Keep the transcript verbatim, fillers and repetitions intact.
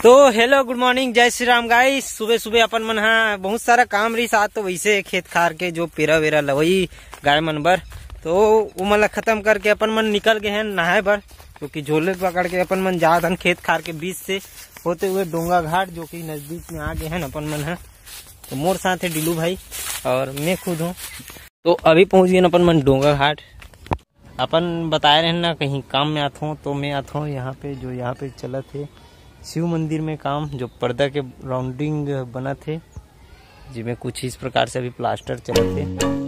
तो hello, good morning, जय श्री राम गाइस। सुबह सुबह अपन मन हा बहुत सारा काम रहिस, आज तो वैसे खेत खार के जो पेरा वेरा लवई गाय मन बर, तो वो मन ला खत्म करके अपन मन निकल गए हैं नहाए बर, क्योंकि झोले पकड़ के अपन मन जात हन खेत खार के बीच से होते हुए डोंगा घाट, जो कि नजदीक में आ गए हैं अपन मन हा। तो मोर साथ है डीलू भाई और मैं खुद हूँ। तो अभी पहुँच गए अपन मन डोंगा घाट। अपन बताए रहन ना, कहीं काम में आथों तो मैं आथों यहाँ पे, जो यहाँ पे चलत हे शिव मंदिर में काम, जो पर्दा के राउंडिंग बनत हे, जिसमें कुछ इस प्रकार से अभी प्लास्टर चलत हे।